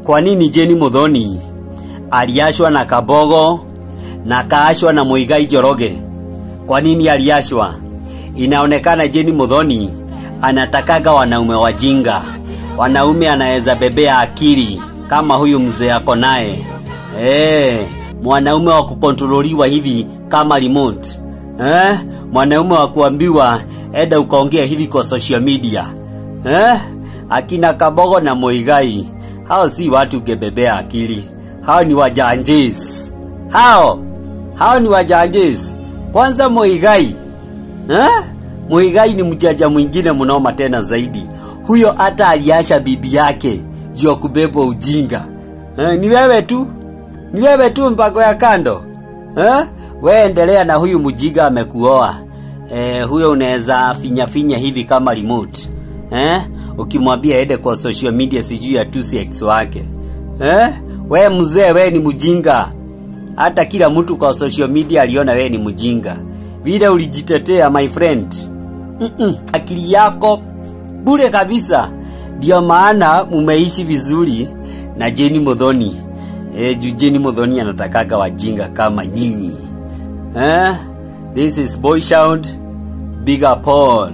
Kwa nini Jane Muthoni aliashwa na Kabogo na kaashwa na Muigai Njoroge? Kwa nini aliashwa? Inaonekana Jane Muthoni anatakaga wanaume wajinga, wanaume anaweza bebea akili kama huyu mzee ako naye. Mwanaume wa kukontroliwa hivi kama remote. Mwanaume wa kuambiwa enda ukaongea hivi kwa social media. Akina Kabogo na Muigai, hao si watu ungebebea akili. Hao ni wajanjis. Hao ni wajanjis. Kwanza Muigai. Muigai ni mjaja mwingine mnoma tena zaidi. Huyo hata aliasha bibi yake juu ya kubebwa ujinga. Ni wewe tu. Ni wewe tu mpako ya kando. Wewe endelea na huyu mjinga amekuoa. Huyo unaweza finya finya hivi kama remote. Ukimwambia ende kwa social media sijui ya tusi ex wake. We mzee, we ni mjinga. Hata kila mtu kwa social media aliona we ni mjinga. Vile ulijitetea my friend. Akili yako bure kabisa. Ndio maana mumeishi vizuri na Jane Muthoni. Juu Jane Muthoni anatakaga wajinga kama nyinyi. This is Boy Sound. Big up all.